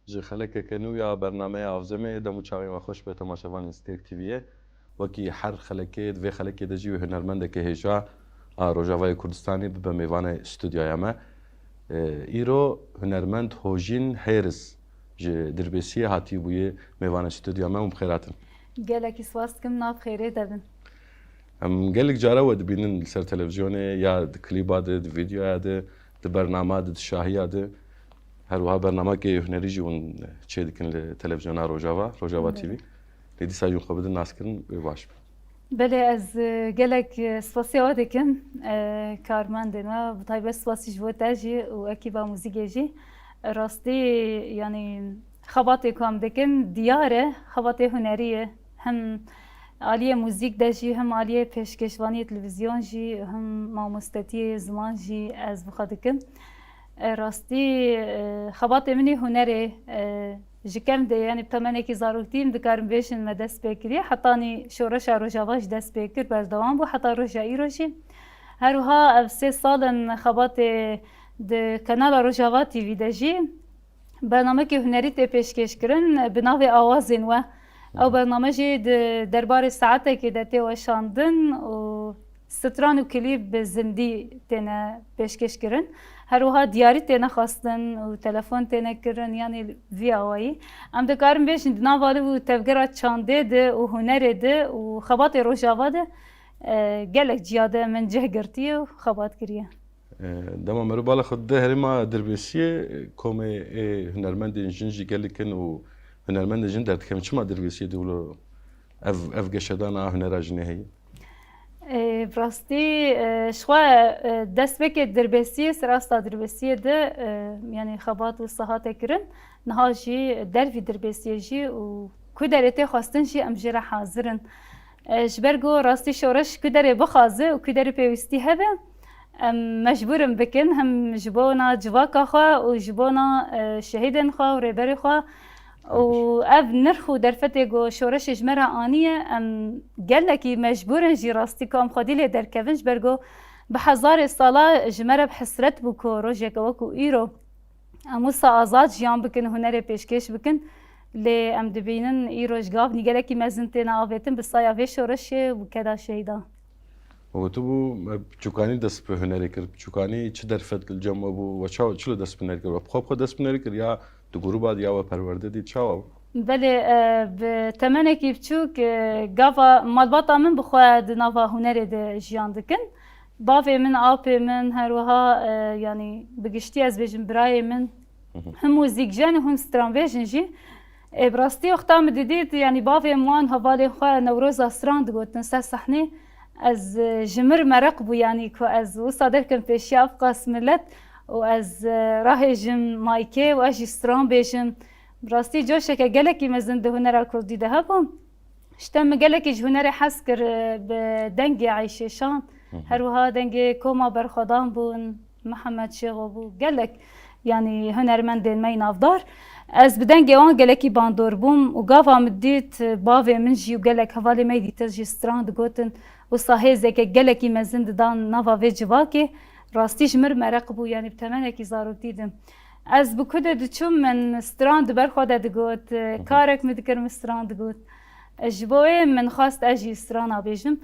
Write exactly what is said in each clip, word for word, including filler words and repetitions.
Ji xelekeke nû ya bernameya Avzemê dem û çavên we xweş be temaşevanên Stêrk T V'yê. Wekî her xelekê, di vê xelekê de jî wê hunermendeke hêja a Rojavayê Kurdistanê bibe mêvanê stûdyoya me. Îro hunermend Hojîn Hêriz ji Dirbêsiyê hatî bûye mêvanê stûdyoya me û bi xêr hatin. Gelekî spas dikim, nav xêrê de bin. Em gelek cara we dibînin li ser televîzyonê, ya di klîba de, di vîdeoya de, di bernama de, di şahiya de. Her wiha bernamekê hunerî jî hûn çêdikin li televîzyona Rojava, Rojava T V. Lê dîsa jî hûn xwe bidin naskirin, wê baş be. Belê, ez, e, gelek, e, spasiya we dikim, e, karmendên we, bi taybet spasî ji bo te jî û ekîba muzîkê jî. Rastî, yanî, xebatê ku em dikin diyar e, xebatê hunerî ye. Hem aliyê muzîk de jî, hem aliyê pêşkêşvaniyê televîzyon jî, hem mamostetiyê ziman jî ez bi xwe dikim. E, rastî, e, xebatê min î hunerê, e, ji kevn de, yanî bi temenekî zaroktî min dikarim bêjin me dest pê kiriye. Hetanî şoreşa Rojava jî dest pê kir, berdewam bû heta roja îro jî. Her wiha ev sê sal in xebatê di Kanala Rojava T V de jî bernamekî hunerî tê pêşkêş kirin, bi navê Awazên We. Ew bername jî di derbarê saetekê de tê weşandin û stran û klîp bi zindî têne pêşkêş kirin. Her wiha diyarî têne xwestin û telefon têne kirin, yanî vî awayî. Em dikarin bêjin di nava li û tevgera çandê de û hunerê de û xebatê Rojava de, e, gelek ciya de min cih girtiye û xebat kiriye. E, dema meriv bala xwe dide herêma Dirbêsiyê, e, komê ê hunermendên jin jî gelek in û hunermendên jin derdikevin. Çima Dirbêsiyê de wilo ev, ev geşedana hunera jinê heye? E, bi rastî, e, ji xwe, e, destpêkê Dirbêsiyê, serasta Dirbêsiyê de, e, yanî xebat û saha te kirin. Niha jî dervî Dirbêsiyê jî û ku derê tê xwestin jî em jê re hazir in. E, ji ber ku rastî şoreş ku derê bixwaze û ku derê pêwîstî hebe, em mecbûr in bikin, hem ji bona civaka xwe û ji bona, e, şehîdên xwe û rêberê xwe. Û ev nirx û derfetê ku şoreşê ji me re aniye, em gelekî mecbûr in jî rastî ku em xwedî lê derkevin, ji ber ku bi hezarê sala ji me re bi hesret bû ku rojeke wekû îro em wisa azad jiyan bikin, hunerê pêşkêş bikin. Lê em dibînin îro ji gavnî gelekî mezin têne avêtin bi saya vê şoreşê û keda şehîdan. Û tu bû, me piçûkanî dest bi hunerê kir. Piçûkanî çi derfet li cem we bû? We çawa, çilo dest bi hunerê kir? We bi xwe bi xwe dest bi hunerê kir ya di grûba de ya we perwerde dît? Çawa bû? Belê, e, bi temenekî biçûk, e, gava malbata min bi xwe di nava hunerê de jiyan dikin. Bavê min, apê min, her wiha, e, yanî bi giştî ez bêjim birayê min, him muzîkjen û him stranbêjin jî. Ê, bi rastî wexta min didît, yanî bavê min wan hevalên xwe Newroza stran digotin ser sehnê, ez, e, ji mir mereq bû, yanî ku ez wisa derkim pêşiya ev qas milet û ez, e, rahêjim maykê û ez jî stran bêjim. Bi rastî coşeke gelekî mezin di hunera kurdî de hebû. Ji te min gelekî ji hunerê hez kir, e, bi dengê Eyşê Şan, her wiha dengê Koma Berxwedan bûn, Mihemed Şêxo bû, gelek, yanî hunermendên me yî navdar. Ez bi dengê wan gelekî bandor bûm û gava min dît, e, bavê min jî û gelek hevalê me yî dîtir jî stran digotin, wisa hêzeke gelekî mezin didan nava vê civakê. Rastî ji mir mereq bû, yanî bi temenekî zaroktî de. Ez bi ku de diçûm, min stran di ber xwe de digot, e, karek min dikir, min stran digot. E, ji bo wê min xwest ez jî strana bêjim.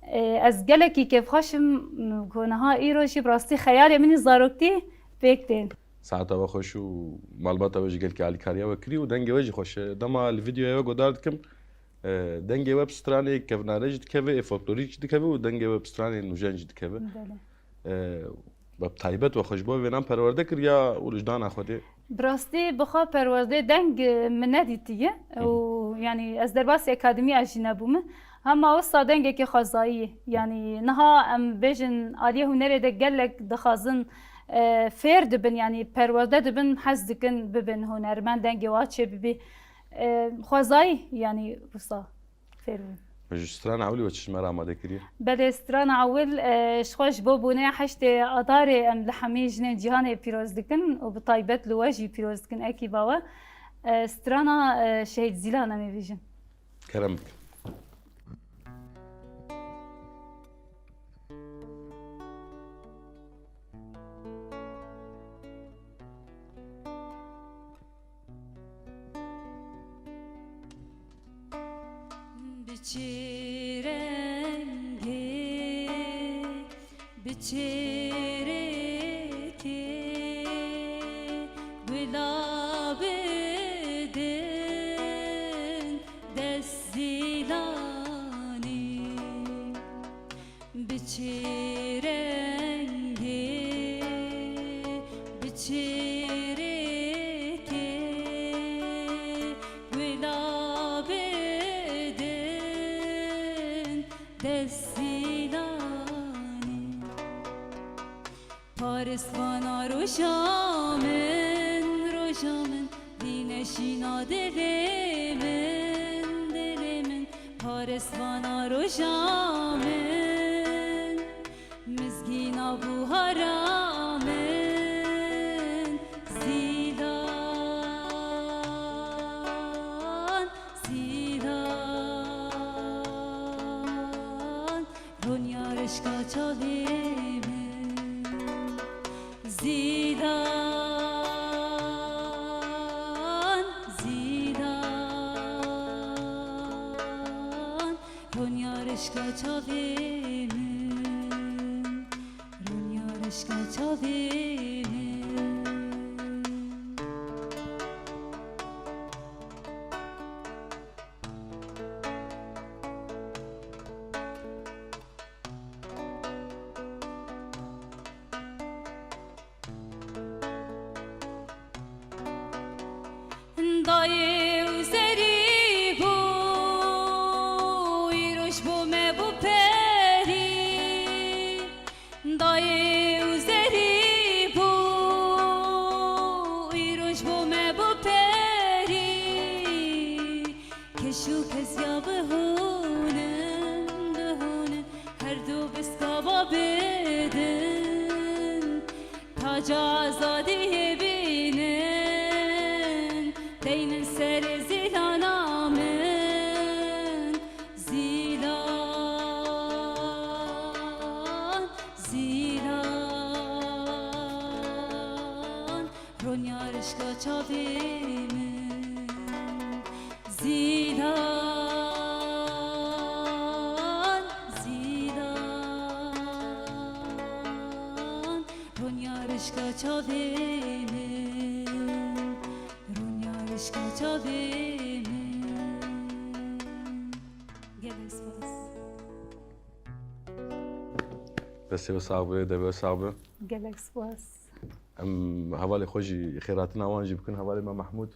E, ez gelekî kêfxweş im, m, ku niha îro jî bi rastî xeyalê min ê zaroktî pêk tên. Saeta we xweş û malbata we jî gelkî alîkariya we kirî û dengê we jî xweş e. Dema li vîdeoya we guhdar dikim, e, dengê we bi stranê kevnare jî dikeve, ê folklorîk jî dikeve û dengê we bi stranê nûjen jî dikeve. Belê. E, we bi taybet we xwe ji bo vênan perwerde kir ya wijdana xwe dê? Bi rastî bi xwe perwerdê deng, e, min nedîtiye. Hı hı. Û, yanî, ez derbasî akademiya jî nebûme. Hema wisa dengekî xwezayî ye. Yanî, niha em bêjin aliyê hunerê de gelek dixwazin, e, fêr dibin, yanî perwerde dibin, hez dikin bibin hunermend, dengê wa çêbibî. E, xwezayî, yanî, wisa fêr bûn. Ji strana ewilî we çi ji me re amade kiriye? Belê, strana ewil, e, ji xwe ji bo bûneya heştê Adarê em li hemî jinên cîhanê pîroz dikin û bi taybet li we jî pîroz dikin ekîba we. E, strana, e, Şehîd Zîlan em ê bêjin. Kerem bikin. Çi rengê bi çêrêkê gula bidin dest zîlanî. Bi çi rengê, bi çêrêkê gula bidin dest zîlanî. Parisvana roja min, roja min, vîne şîna dilê min, dilê min. Parisvana roja min, mizgîna buhara min. Zîlan, zîlan, ronya rişka çavê min. Zîlan, zîlan, ronya rişka çavê min, ronya rişka çavê min. Dayê û zerî bû, îroj bo me bû perî. Dayê û zerî bû, îroj bo me bû perî. Keş û kezya bihûnin, bihûnin, her du biskava bidin. Taca azadiyê bînin, deynin serê zîlana min. Zîlan, zîlan, ronya rişka çavê min. Zîlan, zîlan, ronya rişka çavê min, ronya rişka çavê min. Gelek spas. Destê we sax be, devê we sax be. Gelek spas. Em hevalê xwe jî xêratina wan jî bikin, hevalê me Mehmûd.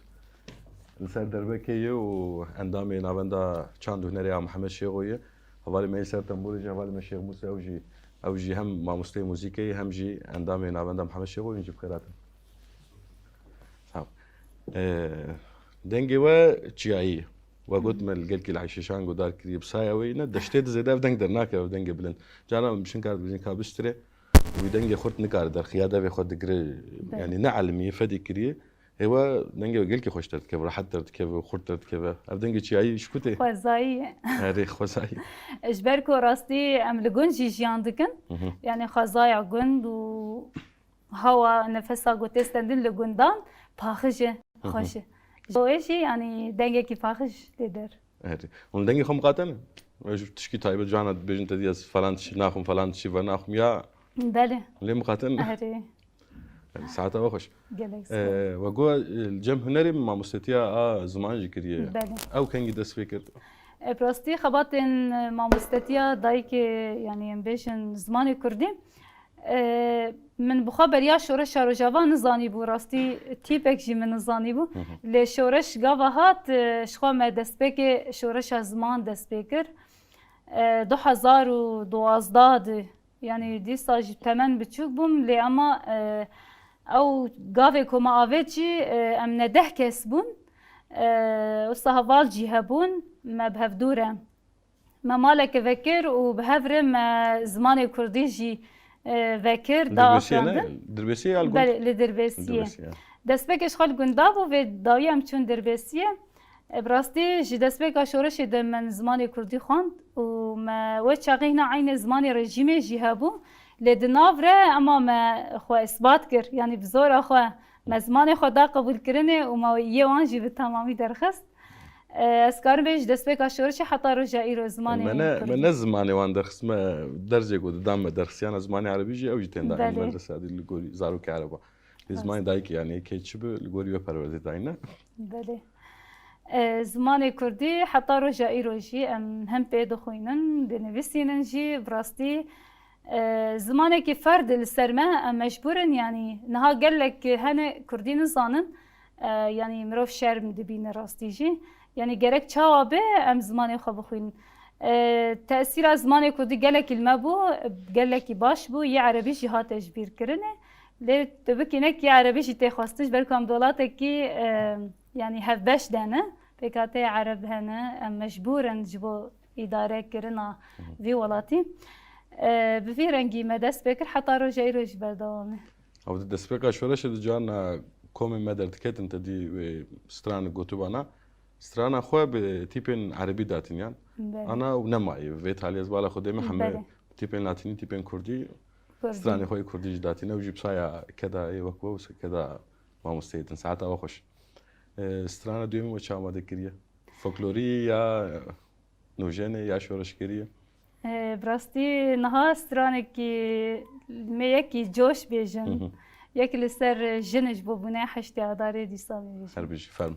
Li ser derbekê ye û endamê Navenda Çand û Hunerê ya Mihemed Şêxo ye. Hevalê me yê ser tembûrê jî hevalê me Şêx Mûsa, ew jî, ew jî hem mamosteyê muzîkê ye, hem jî endamê Navenda Mihemed Şêxo ye, hûn jî bi xêr hatin. Sağ ol. Ee, dengê we çiyayî ye. We got me li gelkî li Eyşê Şan guhdar kiriye. Bi saya wê ne, deştê de zêde ev deng dernakeve, ev dengê bilind. Carna min bişin kar dibêjin ka bistire û wî dengê xurt nikare derxe, ya devê xwe digire, Belê. yanî ne elimiye, fedî kiriye. Hêwa dengê gelkî xweş derdikeve, rehet derdikeve, xurt derdikeve. Ev dengê çiyayî ji ku tê? Xwezayî ye. Erê, xwezayî. Ji ber ku rastî em li gund jî jiyan dikin. Hı hı. Yanî xwezaya gund û hawa nefesa ku tê stendin li gundan paxij e, Hı hı. xweş e. Ji bo wê jî yanî dengekî paxij tê der. Erê. Hûn dengê xwe miqate ne? Wê ji tişkî taybet cana dibêjin te dî ez falan tişî naxwim, falan tişî venaxwim ya Belê. lê miqate ne? Erê. Yani, saeta we xweş. Gelek spas. Ee, we got, e, li cem hunerê mamostetiya a ziman jî kiriye. Belê. Ew kengî dest pê kir? E, bi rastî xebatên, e, mamostetiya dayikê, yani em bêjin zimanê kurdî, e, min bi xwe beriya şoreşa Rojava nizanîbû, rastî tîpek jî min nizanîbû. Hı hı. Lê şoreş gava hat, e, ji xwe me destpêkê şoreşa ziman dest pê kir. E, du hezar û duwazdeh de, yani dîsa jî temen biçûk bûm, lê ema, e, ew gavê ku me avêt jî, e, em ne deh kes bûn. E, wisa heval jî hebûn, me bi hevdû re. Me maleke vekir û bi hev re me zimanê kurdî jî, e, vekir, da Dirbêsiyê ne? afirandin. Dirbêsiyê ya li gund? Belê, li Dirbêsiyê. Dirbêsiyê. Destpêkê ji xwe li gunda bû, vê dawî em çûn Dirbêsiyê. E, bi rastî ji destpêka şoreşê de min zimanê kurdî xwend û me wê çaxê hîna eynê zimanê rejîmê jî hebû. Lê di nav re ema me xwe îsbat kir, yanî bi zora xwe me zimanê xwe da qebûlkirinê û me yê wan jî bi temamî derxist. E, ez karim bêjim ji destpêka şorişê heta roja îro zimanê Me ne, me kurdî. ne zimanê wan derxist, me dersê ku didan me derxisiyana zimanê erebî jî, ew jî tên dayîn Belê. medrese dî li gorî zarokê ereba. Lê Rast. zimanê dayikê, yanî kê çi bi, li gorî wê perwerdê dayîne. Belê. E, zimanê kurdî heta roja îro jî em hem pê dixwînin, dinivîsînin jî, bi rastî, e, zimanekî ferd li ser me, em mecbûr in, yanî niha gelek hene kurdî nizanin, e, yanî mirov şerm dibîne rastî jî. Yanî gerek çawa be em zimanê xwe bixwînin. E, tesîra zimanê kurdî gelekî li me bû, gelekî baş bû, yê erebî jî hate ji bîr kirinê. Lê tu bikî ne kê erebî jî tê xwestin, ji ber ku em di welatekî, e, yanî hevbeş de ne, pêkhateyê ereb hene, em mecbûr in ji bo îdare kirina Hı hı. vî welatî. E, bi vî rengî me dest pê kir, heta roja îro jî berdewam e. Ew di destpêka şoreşê di carna komên me derdiketin te dî wê stran gotibana. Strana xwe bi tîpên erebî datîniyan. Belê. Ana û nemayê. Vê talî ez bala xwe dê me heme Belê. tîpên latînî, tîpên kurdî, Kurdî. stranê xwe yê kurdî jî datîne û jî bi saya keda yê wek we û se-, keda mamosteyê din. Saeta we xweş. E, strana duyemî we çi amade kiriye? Folklorî ya nûjenê ya şoreşgerî ye? E, bi rastî niha stranekî me yekî coş bêjin. Hı hı. Yekî li ser jin ji bo bûne heştê Adarê dîsa me bêjin. Her bijî, ferm.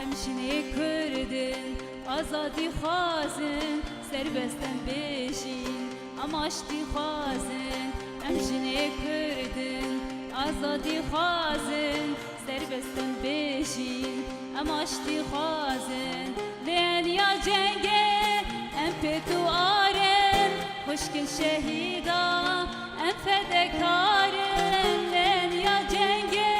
Em jinê Kurd in, azadî xwazin, serbest em bêjîn. Em aştî xwazin, em jinê Kurd in, azadî xwazin, serbest em bêjîn. Em aştî xwazin, lê eniya cengê em pêt û ar in, xwişkin şehîda em fedekar in. Lê eniya cengê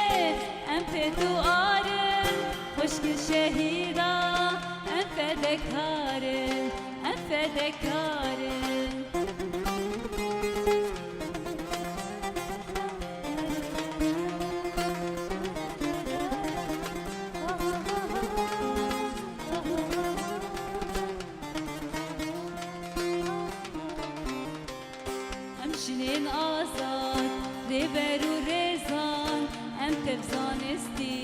em pêt û ar in, xwişkin şehîda em fedekar in. Em fedekar in. Em jinên azad, rêber û rêzan, em tev zanistî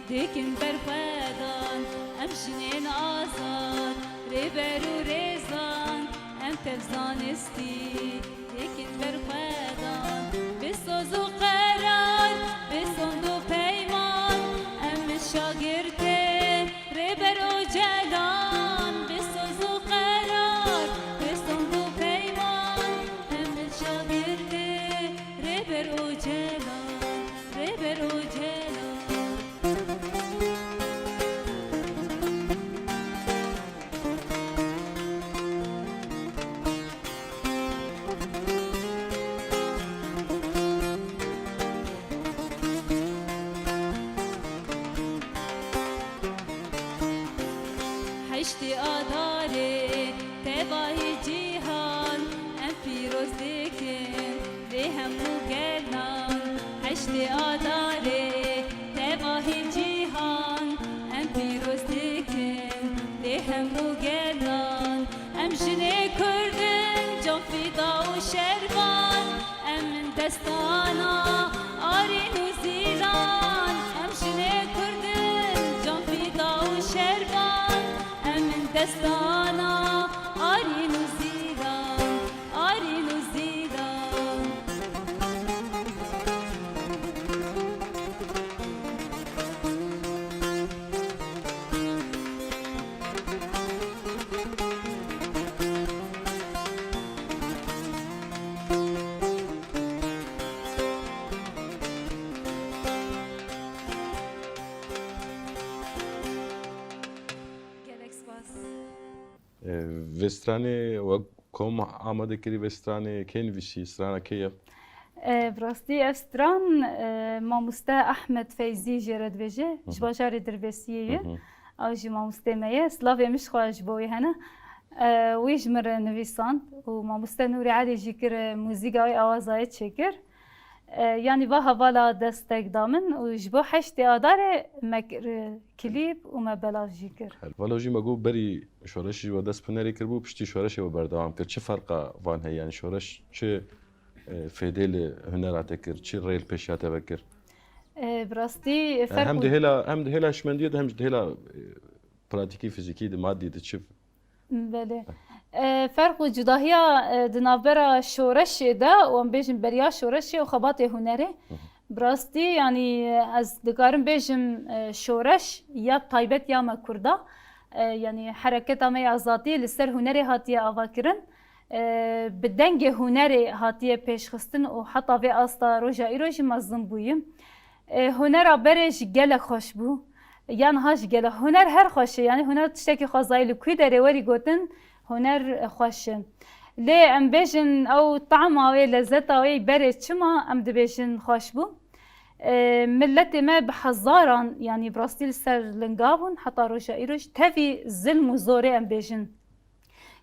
dikin berxwedan. Em jinên azad, rêber û rêzan, em tev zanistî dikin berxwedan. Bi soz û qerar, bi sond û peyman, em şagirtê Rêber Ocalan. Bi soz û qerar, bi sond û peyman, em şagirtê Rêber Ocalan, Rêber Ocalan. Heştê Adarê, tevahî cîhan, em pîroz dikin vê hemû gelan. Heştê Adarê, tevahî cîhan, em pîroz dikin vê hemû gelan. Em jinê Kurd in, can fîda û şervan, em in destana Arîn û Zîlan. Em jinê Kurd in, can fîda û şervan, em in destana Arîn û Zîlan, Arîn û Zîlan. Gelek spas. E, vê stranê we kom amade kirî, vê stranê kê nivîsî, strana kê ye? E, bi rastî ev stran, e, mamoste Ahmed Feyzî jê re dibêje, ji Hı hı. bajarê Dirbêsiyê ye. Hı hı. Ew jî mamostê me ye. Silavê min ji xwe ji bo wî hene. E, wî ji min re nivîsand û mamoste Nûrî Elî jî kir, e, muzîka wê awaza wê çêkir. E, yanî va hevala destek da min û ji bo heştê Adarê me kir, e, klîp û me belav jî kir. Her, valo jî me got berî şoreşê jî we dest bi hunerê kiribû, piştî şoreşê we berdewam kir. Çi ferqa van heye? Yanî şoreş çi, e, fêdê li hunera te kir, çi rê li pêşiya te vekir? E, bi rastî E, ferq hem û di hêla, hem di hêla hişmendiyê de hem jî di hêla, e, pratîkî, fizîkî de, madî de çi Belê. E, ferq û cudahiya, e, di navbera şoreşê de û em bêjin beriya şoreşê û xebatê hunerê. Hı hı. Bi rastî, yanî, e, ez dikarim bêjim, e, şoreş ya taybet ya me Kurda, e, yanî hereketa me ya azadiyê li ser hunerê hatiye avakirin. E, bi dengê hunerê hatiye pêşxistin û heta vê asta roja îro jî mezin bûyî. E, hunera berê jî gelek xweş bû. Ya niha jî gelek. Huner her xweş e. Yanî huner tiştekî xwezayî li kû derê werî gotin, huner, e, xweş e. Lê em bêjin ew tahma wê, lezzeta wê berê çima em dibêjin xweş bû? E, miletê me bi hezaran, yanî bi rastî li ser linga bûn, heta roja îro jî tevî zilm û zorê em bêjin.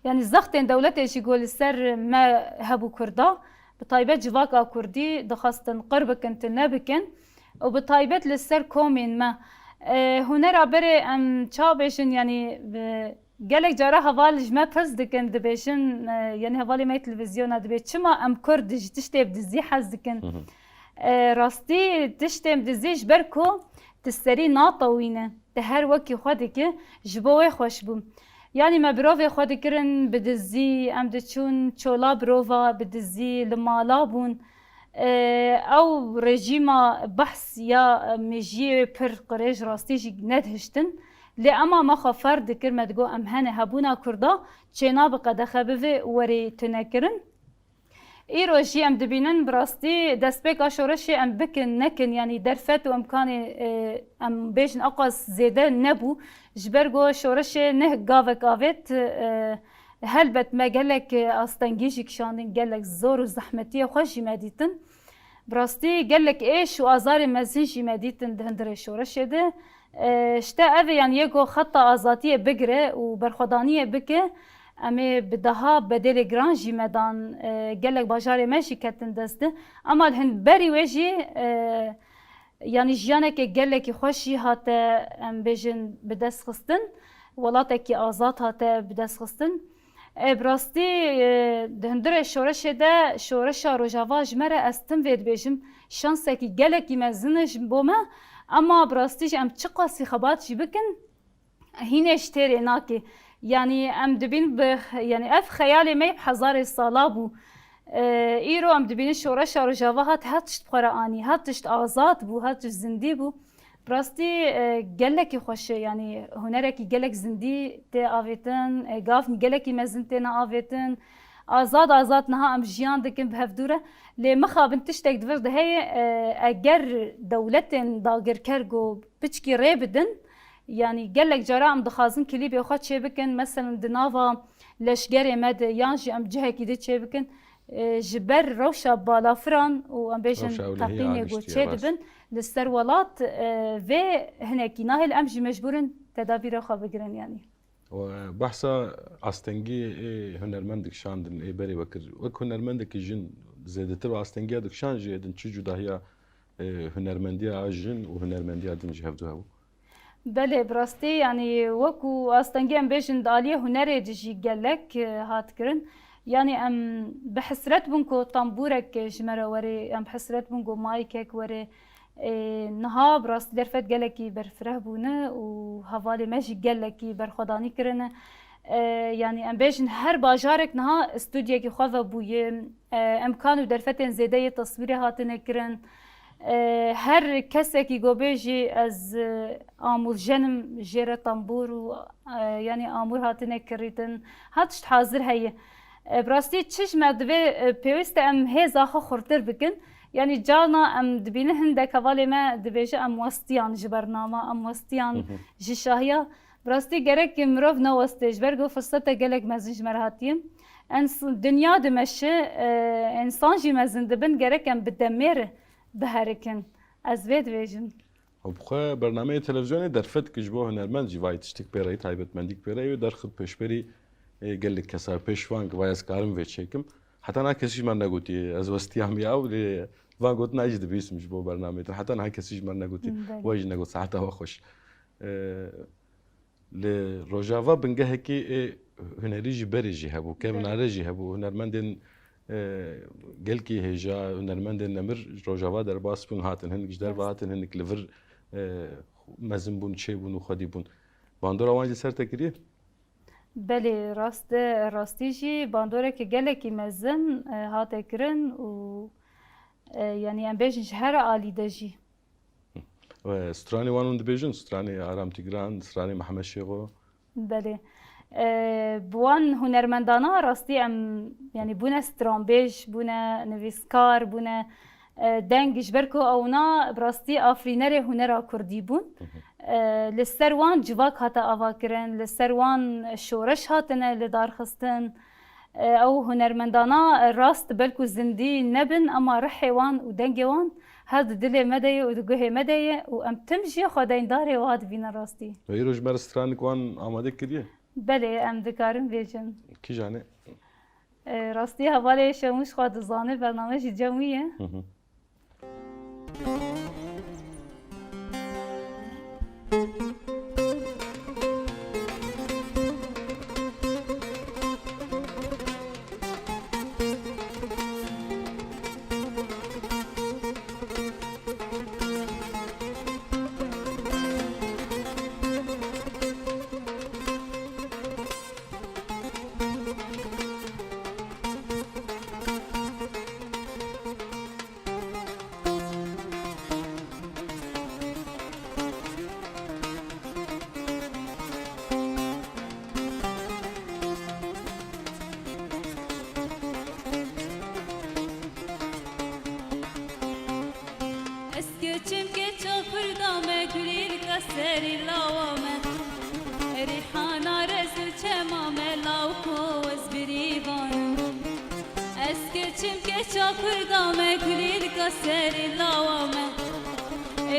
Yanî zextên dewletê jî ku li ser me hebû Kurda, bi taybet civaka Kurdî dixwestin qir bikin, tune bikin û bi taybet li ser komên me. E, hunera berê em ça bêjin, yanî, e, gelek cara heval ji me pirs dikin, dibêjin, e, yanî hevalê me yê televîzyona dibê, çima em Kurd ji tiştê bi dizî hez dikin? Hı hı. E, rastî tiştê bi dizî ji ber ku tu serî natewîne. Te her wekî xwe dike, ji bo wê xweş bû. Yanî me birovê xwe dikirin bi dizî, em diçûn çola birova bi dizî, li mala bûn. Ew rejîma behs ya mêjiyê wê pir qirêj rastî jî nedihiştin. Lê ema me xwe ferz dikir, me digot em hene hebûna Kurda çênabe qedexe bibe werê tunekirin. Îro jî em dibînin bi rastî destpêka şoreşê em bikin nekin, yanî derfet û imkanê, e, em bêjin eqas zêde nebû. Ji ber ku şoreşê ne gavek avêt, e, helbet me gelek, e, astengî jî kişandin, gelek zor û zehmetiyê xwe jî me dîtin. Bi rastî gelek êş û azarê mezin jî me dîtin di hundirê şoreşê de. E, işte ev e, yanî yê ku xeta azadiyê bigire û berxwedaniyê bike, em ê bi daha bedêlê giran jî me dan, e, gelek bajarê me jî ketin dest de. Ema li hin berî wê jî, e, yanî jiyaneke gelekî xweş jî hate, em bêjin, bi dest xistin, welatekî azad hate bi dest xistin. E, bi rastî, e, di hundirê şoreşê de, şoreşa Rojava ji me re, ez tim vê dibêjim, şansekî gelekî mezin e ji bo me, ema bi rastî jî em çiqasî xebat jî bikin, hînê ji têrê nake. Yanî em dibîn bi, yanî ev xeyalê me yê bi hezarê sala bû. E, îro em dibînin şoreşa Rojava hat, hat tişt bi xwe re anî, hat tişt azad bû, hat tişt zindî bû. Bi rastî, e, gelekî xweş e, yanî hunerekî gelek zindî tê avêtin, e, gavên gelekî mezin têne avêtin. Azad azad niha em jiyan dikin bi hevdû re. Lê mixabin tiştek di vir de heye, e, eger dewletên dagirker ku piçkî rê bidin, yanî gelek cara em dixwazin klîbê xwe çêbikin, meselen di nava leşgerê me de yan jî em cihekî di çêbikin. E, ji ber rewşa balafiran û em bêjin Rewşa ewlehiyê teqînê ku agiştî ye, rast. Çêdibin li ser welat, e, vê hinekî nahêl, em jî mecbûr in tedabîra xwe bigirin, yanî. Û, e, behsa astengiyê ê hunermend dikişandin, ê berê we kir. Wek hunermendekî jin zêdetir bi astengiya dikişand jî êdin çi cudahiya, e, hunermendiya a jin û hunermendiya din ji hevdu hebû? Belê, bi rastî, yanî wekû astengî em bêjin di aliyê hunerê de jî gelek, e, hat kirin. Yanî em bi hesret bûn ku tembûrek ji me re were, em bi hesret bûn ku mayikek were. E, niha bi rastî derfet gelekî berfireh bûne û hevalê me jî gelekî berxwedanî kirine. E, yanî em bêjin her bajarek niha stûdyekî xwe vebûye. E, imkan û derfetên zêde yê teswîrê hatine kirin. E, her kesekî ku bêjî ez, e, amûrjen im, jê re tembûr û, e, yanî amûr hatine kirîtin. Her tişt hazir heye. E, bi rastî çi ji me divê, e, pêwîst e em hêza xwe xurtir bikin. Yanî carna em dibînin hindek hevalê me dibêje em westiyan ji bernama, em westiyan Hı hı. ji şahiya. Bi rastî gerek mirov newestê, ji ber ku firsete gelek mezin ji me re hatiye. Ens-, dinya dimeşe, e, însan jî mezin dibin, gerek em bi demê re biherikin. Ez vê dibêjim. Û bi xwe bernameyê televîzyonê derfet ki ji bo hunermend jî vay tiştik pê re, taybetmendîk pê re wê derxist pêşberî, e, gelek kesa pêşvan ki vay ez karim vê çêkim. Heta niha kesî ji me negotiye, ez westiyam ya û lê van gotina jî dibîsim ji bo bernameyê din. Heta niha kesî ji me negotiye. Belê. We jî negot, seheta we xweş. E, Li Rojava bingehekî ê hunerî jî berê jî hebû, kevnare jî hebû. Hunermendên, e, gelkî hêja, hunermendên nemir ji Rojava derbas bûn, hatin. Hinek ji derve hatin, hinek li vir, e, mezin bûn, çêbûn û xwedî bûn. Bandora wan jî ser te kiriye? Belê, rast e, rastî jî bandoreke gelekî mezin, e, hate kirin û, e, yanî em bêjin ji her alî de jî. Stranê wan hûn dibêjin? Stranê Aram Tîgran, stranê Mehmed Şêxo. Belê. E, bi wan hunermendana rastî em, yanî bûne stranbêj, bûne nivîskar, bûne, e, deng, ji ber ku ewna bi rastî afirînerê hunera kurdî bûn. Hı hı. E, li ser wan civak hate avakirin, li ser wan şoreş hatine li dar xistin. E, ew hunermendana rast belkû zindî nebin, ema rihê wan û dengê wan her di dilê me de ye û di guhê me de ye û em tim jî xwedeyndar ê wiha dibînin rastî. Ve îro ji me re stranik wan amade kiriye? Belê, em dikarin bêjin. Kîjan e? E, rastî hevalê Şemûş xwe dizane, bername jî cem wî ye. Hı hı. Ez keçim keça kurda me, gulîlka serî lawa me. Rîhana rez û çema me, lawko ez birîvan im. Ez keçim keça kurda me, gulîlka serî lawa me.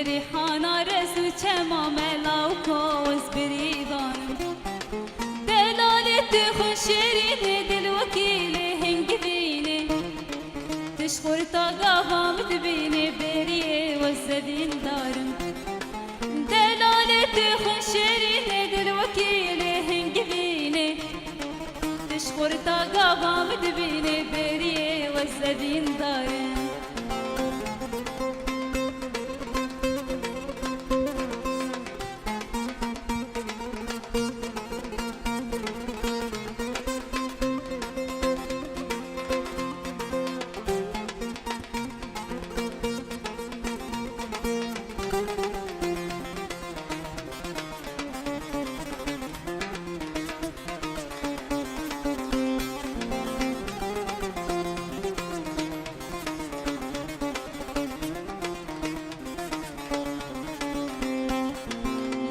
Rîhana rez û çema me, lawko ez birîvan im. Delalê tu xwe şêrînê, dil wekî lê hingivînê. Tu ji xurta gava min dibînê, bêriyê we zevîndar im. Delalê tu xwe şêrînê, dil wekî lê hingivînê. Tu ji xurta gava min dibînê, bêriyê we zevîndar im.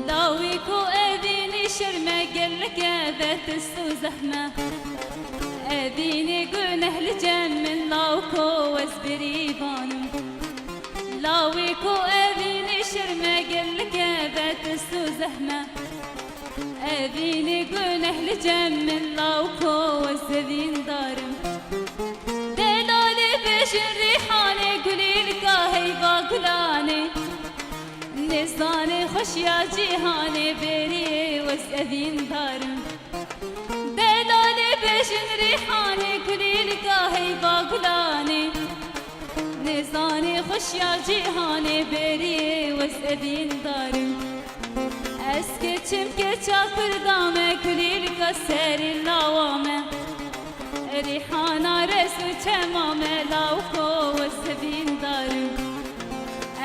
Lawî ku evînî şerme gelek e, ve tist û zehme. Evînî guneh li cem min, lawko ez birîvan im. Lawî ku evînî şerme gelek e, ve tist û zehme. Evînî guneh li cem min, lawko ez zevîndar im. Delalê bêjin rîhanê, gulîlka heyva gulanê. Nêzanê xweşiya cîhanê, bêriyê we zevîndar im. Delalê bêjin rîhanê, gulîlka heyva gulanê. Nêzanê xweşiya cîhanê, bêriyê we zevîndar im. Ez keçim keça kurda me, gulîlka serê lawa me. Rîhana rez û çema me, lawko we zevîndar im.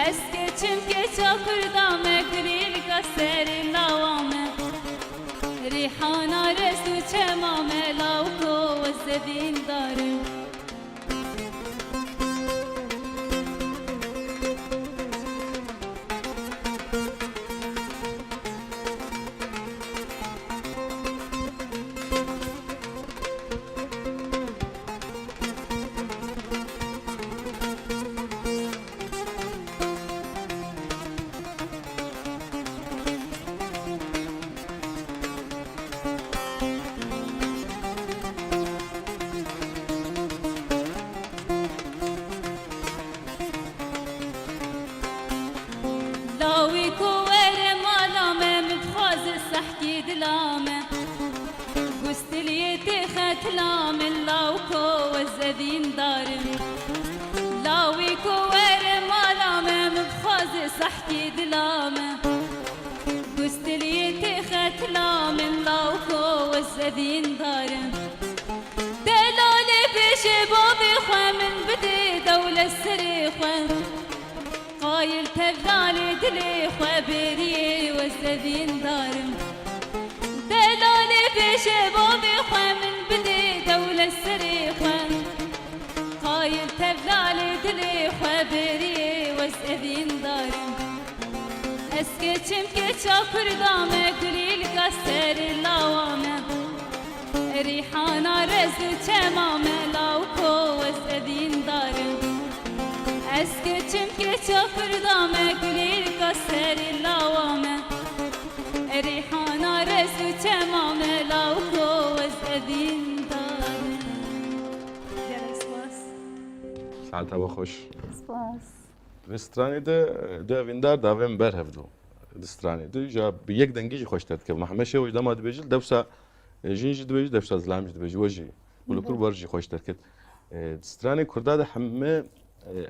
Ez keçim keça kurda me, gulîlka serê lawa me. Rîhana rez û çema me, lawko we zevîndar im. Evîndarim. Lawî ku were mala me, min bixwaze sehkî dila me. Gustiliyê tê xetla min, law ku ez evîndarim. Delalê bêje bavê xwe, min bidê dewlet serê xwe. Qayil tevlalê dilê xwe, bêriyê wez evîndarim. Delalê bêje bavê xwe, min bidê dewlet serê xwe. Qayil tevlalê dilê xwe, bêriyê wez evîndarim. Ez keçim keça kurda me, gulîlka serê lawa me. Rîhana rez û çema me, law ko ez evîndarim. Ez keçim keça kurda me, gulîlka serê lawa me. Rîhana rez û çema me, law ko ez evîndarim. Gelek spas. Saeta we xweş. Spas. Di vê stranê de, e, du evîndar davên ber hevdû. Di stranê de, ja bi yek dengî jî xweş derdikevin. Heme şew ji dema dibêjin, dewsa, e, jin jî dibêjin, dewsa zilam jî dibêjin. We jî, gul û kur wer jî xweş derket. E, di stranê kurda de heme, e,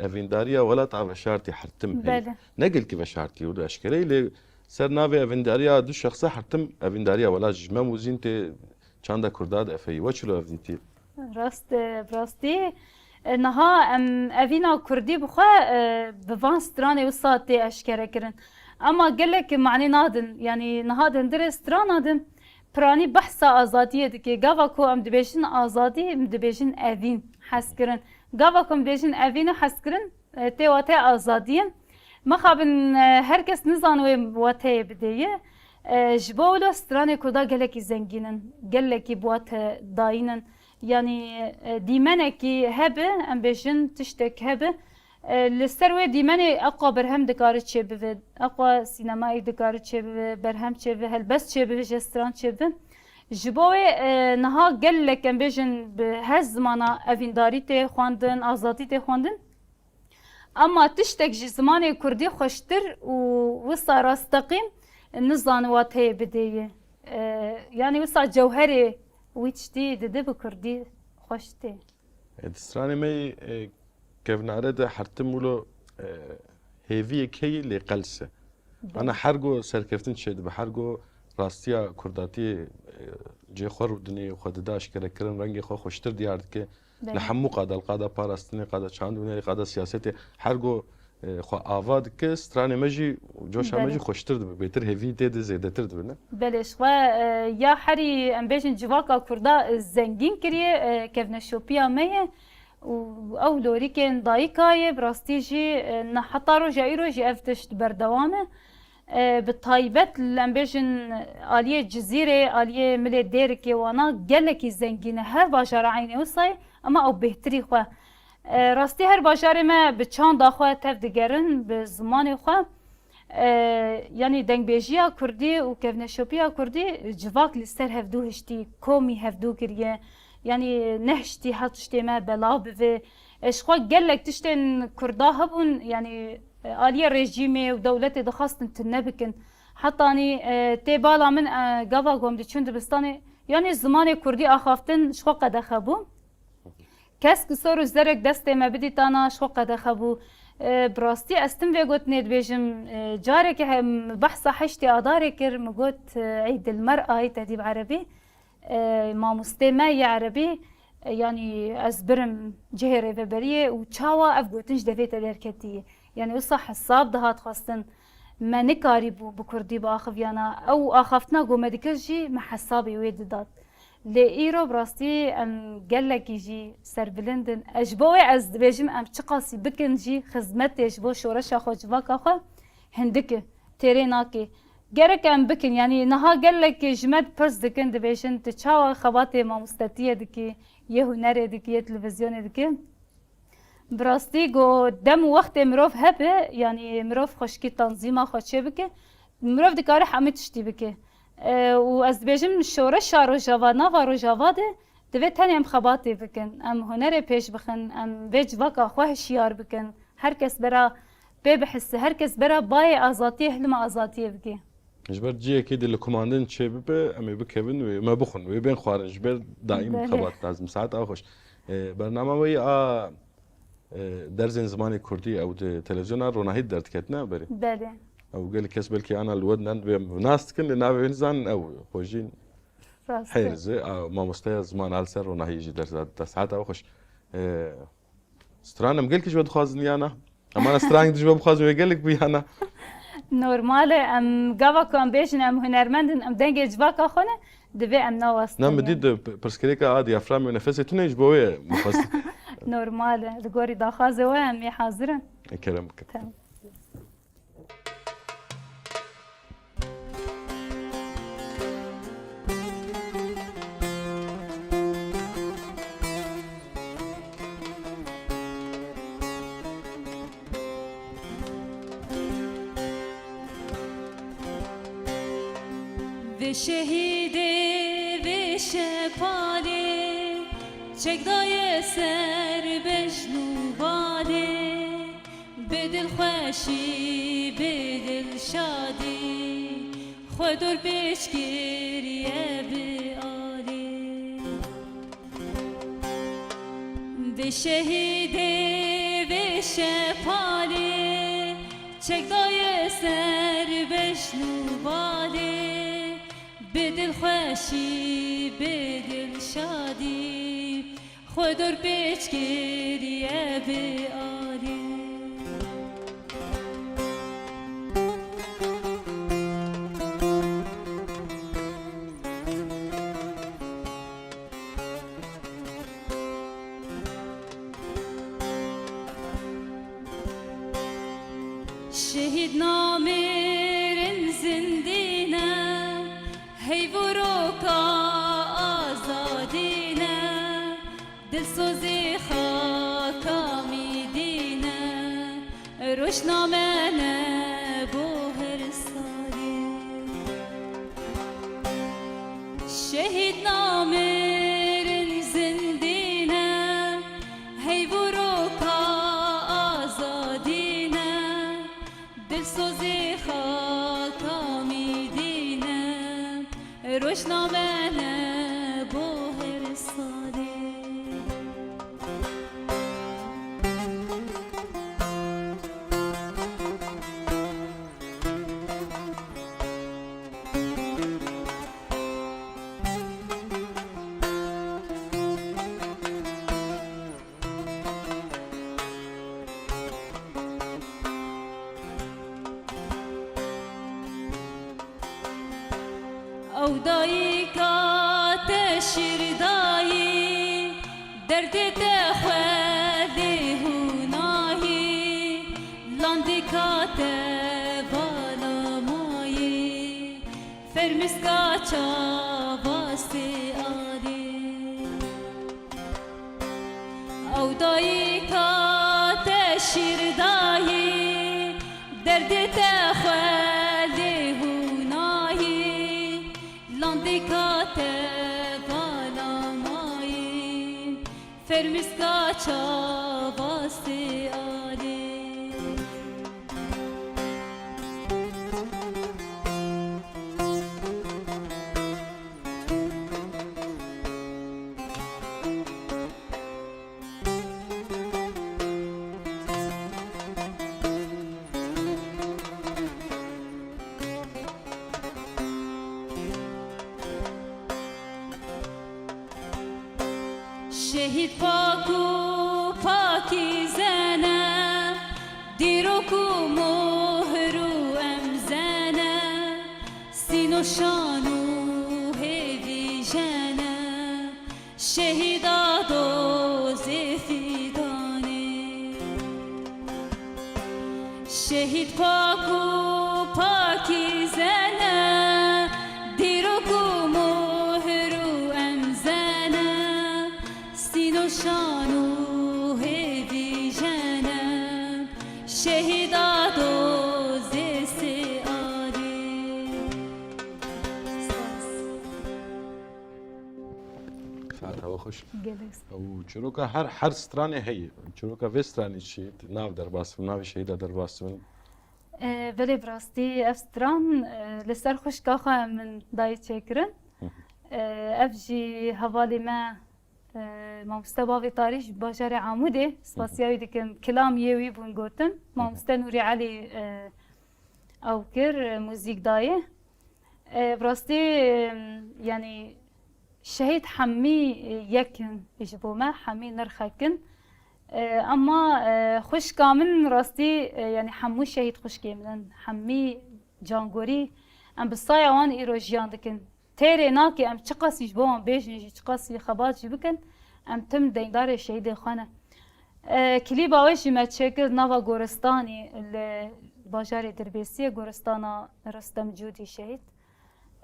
evîndariya welat a veşartî hertim heye. Belê. Ne gelkî veşartî û eşkereyî, lê ser navê evîndariya du şexsa hertim evîndariya welat ji mem û zîn tê çanda kurda de efeyî. We çilo ev dîtî? Rast e, bi rastî, e, niha em evîna kurdî bi xwe, e, bi van stranê wisa tê eşkere kirin. Ema gelek manê nadin. Yanî niha di hundirê strana de piranî behsa azadiyê dike. Gava ku em dibêjin azadî, em dibêjin evîn, hezkirin. Gava ku em dibêjin evîn û hezkirin, e, tê wateyê azadiyê. Mixabin, e, her kes nizan wê wateyê bidê ye. E, ji bo wilo stranê kurda gelekî zengîn in, gelekî bi wate dayîn in. Yanî, e, dîmenekî hebe, em bêjin tiştek hebe, e, li ser wê dîmenê eqwa berhem dikare çêbibe, eqwa sînemayê dikare çêbibe, berhem çêbibe, helbest çêbibe, ji stran çêbibe. Ji bo wê, e, niha gelek, em bêjin, bi her zimana evîndarî tê xwendin, azadî tê xwendin. Ema tiştek ji zimanê kurdî xweştir û wisa rasteqîn nizane wateyê bidê ye. E, yanî wisa cewherê wî tiştî dide bi kurdî xweş tê. E, di stranê me yê, e, kevnare de hertim wilo, e, hêviyek heye lê qels e. Belê. Ana her go serkeftin çêdibe, her go rastiya kurdatiyê, e, cê xwe rûdinê, xwe dide aşkerekirin, rengê xwe xweştir diyar dike. Belê. Li hemû qada, li qada parastinê, qada çand û hunerê, qada siyasetê, her go, e, xwe ava dike, stranê me jî, coşa me Belê. jî xweştir dibe, bêtir hêvî tê de zêdetir dibe, ne? Belê, ji xwe, e, ya herî, em bêjin, civaka kurda, e, zengîn kiriye, e, kevneşopiya me ye û ew lorîkên dayika ye, bi rastî jî, e, ne heta roja îro jî ev tişt berdewam e. E, bi taybet li, em bêjin, aliyê Cizîrê, aliyê milê Dêrikê, Wana gelekî zengîn e. Her bajara eynê wisa ye, ema ew bêhtirî xwe. E, rastî her bajarê me bi çanda xwe tev digerin, bi zimanê xwe. E, yanî dengbêjiya kurdî û kevneşopiya kurdî civak li ser hevdû hiştî, komî hevdû kiriye. Yanî nehiştî her tiştê me belav bive. E, ji xwe gelek tiştên kurda hebûn, yanî, e, aliyê rejîmê û dewletê dixwastin tune bikin. Hetanî, e, tê bala min, e, gava ku em diçûn dibistanê, yanî zimanê kurdî axaftin ji xwe qedexe bû. Kesk û sor û zerek destê me bidîtana ji xwe qedexe bû. E, bi rastî ez tim vê gotinê dibêjim, e, careke he-, min behsa heştê Adarê kir, min got, e, Eîdilmer Ayît Edîb Erebî, e, mamostê me yê Erebî, e, yanî ez birim cihê rêveberiyê û çawa ev gotin ji devê te derketiye. Yanî wisa hesab dihat xwestin, me nikarîbû bi kurdî biaxiviyana. Ew axaftina ku me dikir jî me hesabê wê didat. Lê îro bi rastî em gelekî jî serbilind in. E, ji bo wê ez dibêjim, em çiqasî bikin jî xizmetê ji bo şoreşa xwe, civaka xwe hindik e, têrê nake. Gerek em bikin, yanî niha gelekî ji me pirs dikin, dibêjin, tu çawa xebatê mamostetiyê dikî, yê hunerê dikî, yê televîzyonê dikî? Bi rastî ku dem û wextê mirov hebe, yanî mirov xweşikî tanzîma xwe çêbike, mirov dikare hemî tiştî bike. E, û ez dibêjim, şoreşa Rojava, nava Rojava de divê tenê em xebatê bikin, em hunerê pêş bixin, em vê civaka xwe hişyar bikin. Her kes bera pê bihise, her kes bera bayê azadiyê, hilma azadiyê bike. Ji ber cihekê de likumandin çêbibe, em ê bikevin wê, me bixwin, wê bên xwarin, ji ber daîm Belê. xebat lazim. Saet a xweş. E, bernama wê a, e, dersên zimanê kurdî ew di televizyona ronahî derdiketine berê. Belê. Ew gelek kes belkî ana li we ne, nas dikin, lê navê wê nizanin ew Xwejîn Rast e. Hêriz e, a, mamosteya ziman a li ser ronahî jî dersa dida. Seheta we xweş. E, Stran em gelkî ji we dixwazin yana? Em ana stran ji we bixwazin wê gelek bû yana? Normal e, em gava ku em bêjin em hunermend in, em dengê civaka xwe ne, divê em nawestin. Na, min dît, e, p-, pirsgirêka a diyaframê û nefesê tune ji bo wê ye, min xwest. Normal e, li gorî daxwazê we em ê hazir in. E, kerem bikin. Tamam. Vê şehîdê, vê şepalê, çek daye ser bejn û balê. Bi dilxweşî, bi dilşadî, xwe dor pêç kiriye bi alî. Vê şehîdê, vê şepalê, çek daye ser bejn û balê. Bi dilxweşî, bi dilşadî, xwe dor pêç kiriye bi alî. Şehîd namêrin zindî ne, heyv û roka azadî ne. Dilsozî xaka mîdî ne, rojname ne bo her salî. Şehîd namêrin zindî ne, heyv û roka azadî ne. Dilsozî xaka mîdî ne, rojname ne bo her salî. Ew dayika te şîr dayî, derdê te xwedî hûnayî, landîka te vala mayî. Fermiska çava sê alî. Ew dayika te şîr dayî, derdê te xwedî hûnayî, landîka te vala mayî. Fermiska çava sê alî. Şehîd pak û pakîze ne, dîrok û mohr û emze ne, sîno şan û hêvîje ne, şehîda dozê fîdanê. Şehîd pak û pakîze ne, dîrok û mohr û emze ne, sîno şan û hêvîje ne, şehîda dozê sê alî. Spas. Saeta we xweş. Gelek spas. Û çîroka her, her stranê heye. Çîroka vê stranê çi? Nav derbas bin, navê şehîda derbas bin. E, belê, bi rastî ev stran, e, li ser xwişka xwe min dayê çêkirin. Hı hı. E, ev jî hevalê me E, mamoste Bavê Tarî ji bajarê Amûdê, spasiya wî dikim. Kilam yê wî bûn gotin. Mamoste Nûrî Elî, e, ew kir, e, muzîk dayê. E, bi rastî, e, yanî şehîd hemî, e, yek in ji bo me, hemî nirxek in. E, ema, e, xwişka min rastî, e, yanî hemû şehîd xwişkê min in, hemî cangorî. Em bi saya wan îro jiyan dikin. Têrê nake em çiqasî ji bo wan bêjin jî, çiqasî xebat jî bikin, em tim deyndarê şehîdê xwe ne. E, klîba wê jî me çêkir nava goristanî li bajarê Dirbêsiyê, goristana Ristem Cûdî şehîd.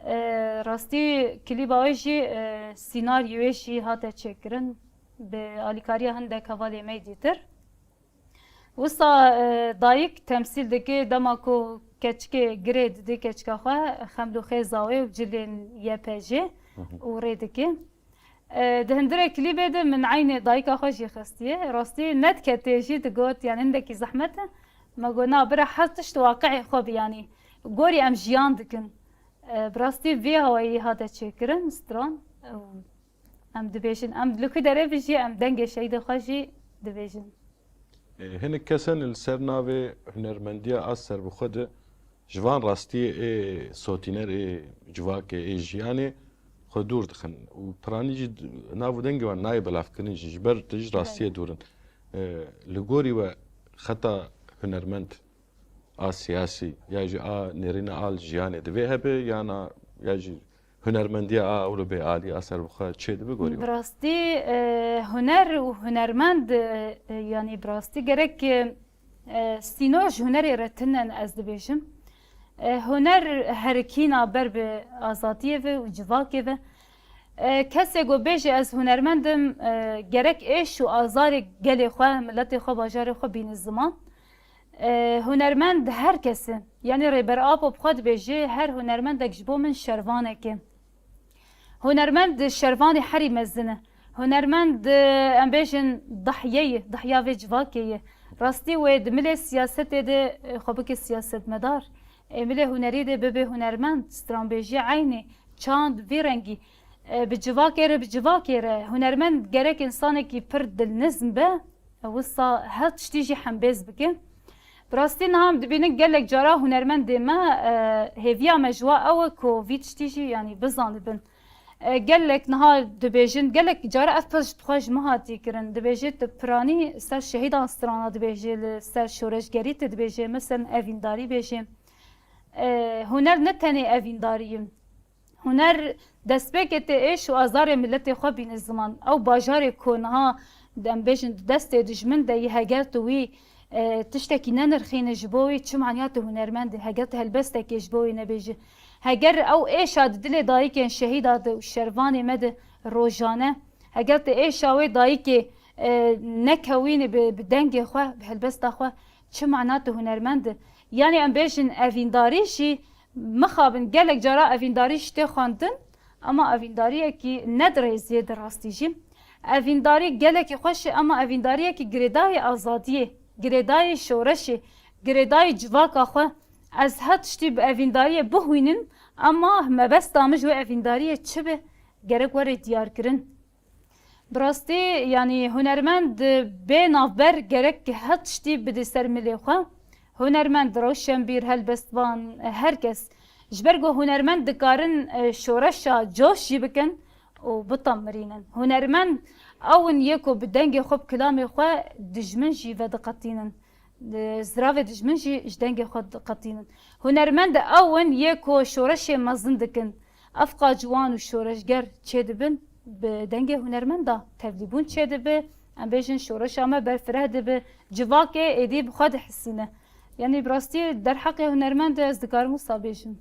E, rastî klîba wê jî, e, sînaryê wê jî hate çêkirin bi alîkariya hindek hevalê me yê dîtir. Wisa, e, dayik temsîl dike dema ku keçikê girê didê keçika xwe, xeml û xêza wê û cilên Y P J û rê dike. E, di hundirê klîbê de min eynê dayika xwe jî xistiye. Rastî nediketê jî digot, yani hindekî zehmet e. Me got, na bira her tişt waqi'ê xwe bi, yani gorî em jiyan dikin. E, bi rastî vê hawayî hate çêkirin, stran. E, em dibêjin, em li ku derê bijî, em dengê şehîdê xwe jî dibêjin. E, hinek kesan li ser navê hunermendiya a serbixwe de ji van rastiyê ê sotîner, ê civakê, ê jiyanê xwe dûr dixin û piranî jî d-, nav û dengê wan nayê belavkirin jî, ji ber tu ji rastiyê dûr in. E, li gorî we xeta hunermend a siyasî ya jî a nêrîna a li jiyanê divê hebe, yana ya jî hunermendiya a ewro bê alî a serbixwe çê dibe gorî we? Bi rastî, e, huner û hunermend, e, e, yanî bi rastî gerek, e, e, sînor ji hunerê re tune ne, ez dibêjim. E, huner herikîna ber bi azadiyê ve û civakê ve. E, kesê ku bêje ez hunermend im, e, gerek êş û azarê gelê xwe, miletê xwe, bajarê xwe bîne ziman. E, hunermend her kes e. Yanî Rêber Apo bi xwe dibêje, her hunermendek ji bo min şervanek e. Hunermend şervanê herî mezin e. Hunermend, e, em bêjin dahye ye, dahya vê civakê ye. Rastî wê di milê siyasetê de, e, xwe bike siyasetmedar. Ê milê hunerî de bibe hunermend, stranbêjî eynî, çand vî rengî. E, bi civakê re, bi civakê re. Hunermend gerek însanekî pir dilnizm be. Wisa her tiştî jî hembêz bike. Bi rastî niha em dibînin gelek cara hunermendê me, e, hêviya me ji wa ew e ku vî tiştî jî, yanî, bizanibin. E, gelek niha dibêjin, gelek cara ev pirs ji xwe ji min hatiye kirin. Dibêje tu piranî ser şehîdan strana dibêje, li ser şoreşgerî tu dibêje, mesela evîndarî bêje. E, huner ne tenê evîndarî ye. Huner destpêkê tê êş û azarê miletê xwe bîne ziman. Ew bajarê ku niha em bêjin di destê dijmin de yî, heger tu wî, e, tiştekî nenirxîne ji bo wî, çi manya tu hunermend î? Heger tu helbestekê ji bo wî nebêjî, heger ew êşa di dilê dayikên şehîda de û şervanê me de rojane, heger tu êşa wê dayikê, e, nekewînî bi, bi dengê xwe, bi helbesta xwe, çi mana tu hunermend î? Yanî em bêjin evîndarî jî, mixabin gelek cara evîndarî jî tê xwendin, ama evîndariyekî ne dirêziyê di rastî jî. Evîndarî gelekî xweş e, ama evîndariyekî girêdayî azadiyê, girêdayî şoreşê, girêdayî civaka xwe. Ez her tiştî bi evîndariyê bihwînim, ama mebesta min ji wê evîndariyê çi be, gerek were diyarkirin. Bi rastî, yanî hunermend bê navber gerek her tiştî bide ser milê xwe. Hunermend, rewşenbîr, helbestvan, her kes. Ji ber ku hunermend dikarin, e, şoreşa coş jî bikin û bitemirînin. Hunermend ew in yê ku bi dengê xwe, bi kilamê xwe dijmin jî vediqetînin. Ziravê dijmin jî ji dengê xwe diqetînin. Hunermend ew in yê ku şoreşê mezin dikin. Ev qaciwan û şoreşger çêdibin, bi dengê hunermenda tevlîbûn çêdibe, em bêjin şoreşa me berfireh dibe, civakê êdî bi xwe dihisîne. Yanî bi rastî derheqê hunermendê ez dikarim wisa bêjim.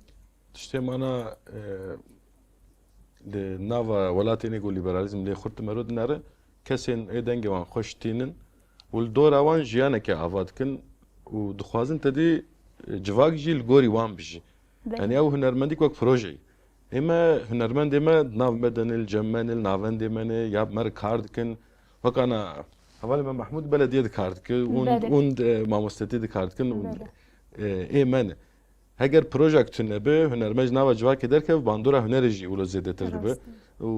Tiştê mana, e, di nava welatê ne ku lîberalîzm lê xurt mero dinere, kesên ê dengê wan xweş tînin û li dora wan jiyaneke ava dikin û dixwazin tedî, e, civak jî li gorî wan bijî. Belê. Yanî ew hunermendî wek projeyê. Ê me, hunermendê me di nav me de ne, li cem me ne, li navendê me ne, ya bi me re kar dikin. Wekana hevalê me Mehmûd belediyê de kar dike, û, Belê. û, e, mamostetî de kar dikin û, Belê. e, ê me ne. Heger projek tune bi, hunermend ji nava civakê derkeve, bandora hunerê jî wilo zêdetir dibe. Rast e. Û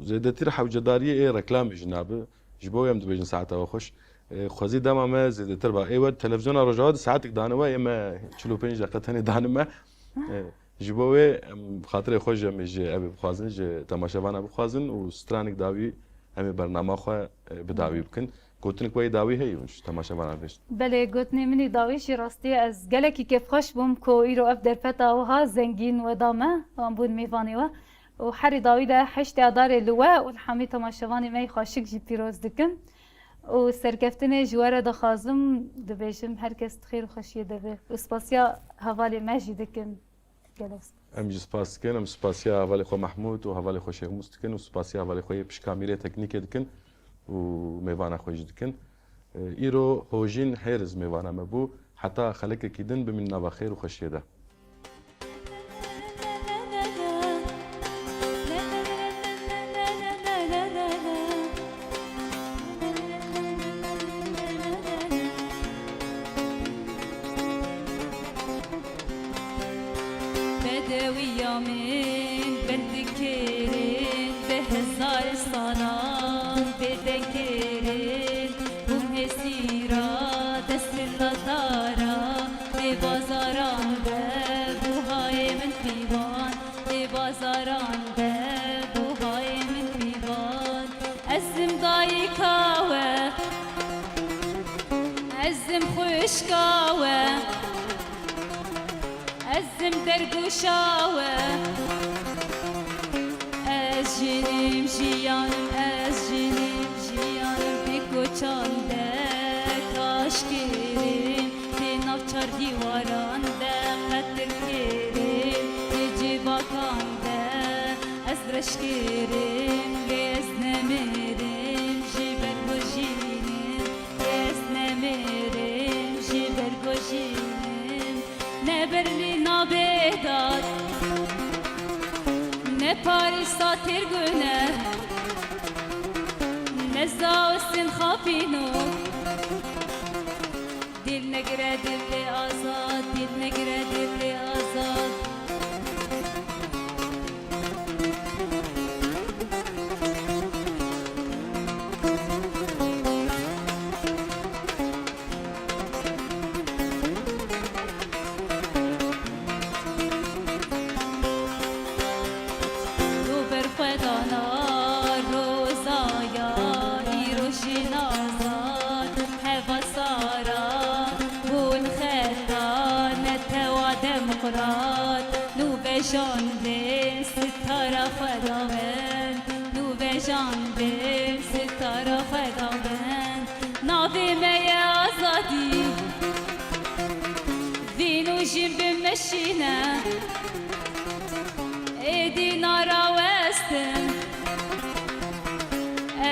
zêdetir hewcedariyê ê reklamê jî nabe. Ji bo wê em dibêjin saeta we xweş. E, xwezî dema me zêdetir ba. Ê we televizyona Rojava di saetek dane we, ê me çil û pênc deqe tenê dane me. E, ji bo wê em xatirê xwe ji em ê ji ev ê bixwazin, ji temaşevana bixwazin û stranek dawî em ê bernama xwe, e, bi dawî bikin. Gotinek we yê dawî heye hûn ji temaşevana bêjin? Belê, gotinê min ê dawî jî rastî ye. Ez gelekî kêfxweş bûm ku îro ev derfeta wiha zengîn we da me, wan bûn mêvanê we. Û herî dawî de heştê Adarê li we û li hemî temaşevanê me yê xweşik jî pîroz dikim. Û serkeftinê ji we re dixwazim, dibêjim her kes di xêr û xweşiyê de be. Û spasiya hevalê me jî dikim. Gelek spas. Em jî spas dikin, em spasiya hevalê xwe Mehmûd û hevalê xwe Şêxmûs dikin û spasiya hevalê xwe yê pişka mîrê teknîkê dikin û mêvana xwe jî dikin. Îro Hojîn Hêriz mêvana me bû. Heta xelekekî din bimînin nava xêr û xweşiyê de. Bedewiya min bendikirin, bi hezar salan bêdengkirin, bûm hêsîra destila dara, dê bazaran de buhayê min pîvan, dê bazaran de buhayê min pîvan. Ez im dayika we, ez im xwişka we, ez im dergûşa we. Ez jinim jiyanim, ez jinim jiyanim, pê koçan de kaş kirim, pê nav çar dîwaran de qetil kirim, pê cêvakan de ez reş kirim, lê ez nemirim ji ber ku jinim, lê ez nemirim ji ber ku jinim. Ne Berlîna Bêhdad, ne Parîsa Têrgune, ne Zawistên Xapînok. Dil negire dilê azad, dil negire dilê azad. Ro berxwedana rozaya, îro jin azad, heva sara, hûn xeta netewa demokrat, nû vejandin sitara xwe da bin, nû vejandin sitara xwe da bin. Navê me ye azadî. Vîn û jîn bimeşîne, êdî narawestin.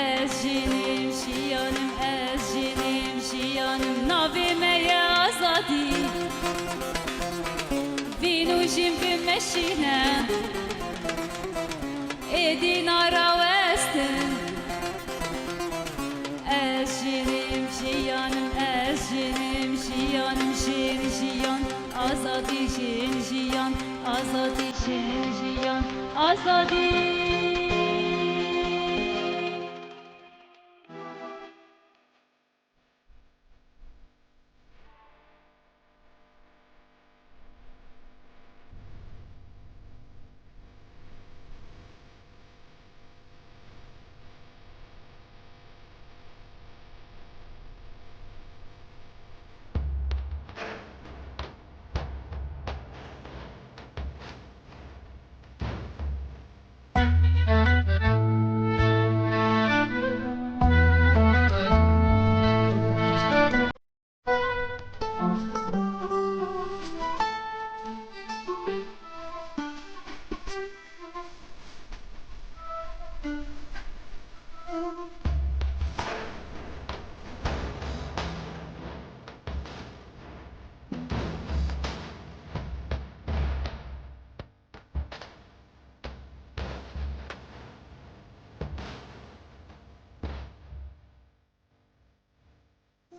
Ez jînim, jiyanim, ez jînim, jiyanim. Navê me ye azadî. Vîn û jîn bimeşîne, êdî narawestin. Ez jinim, jiyanim, ez jinim, jiyanim, jin, jiyan, azadî, jin, jiyan, azadî, jin, jiyan, azadî.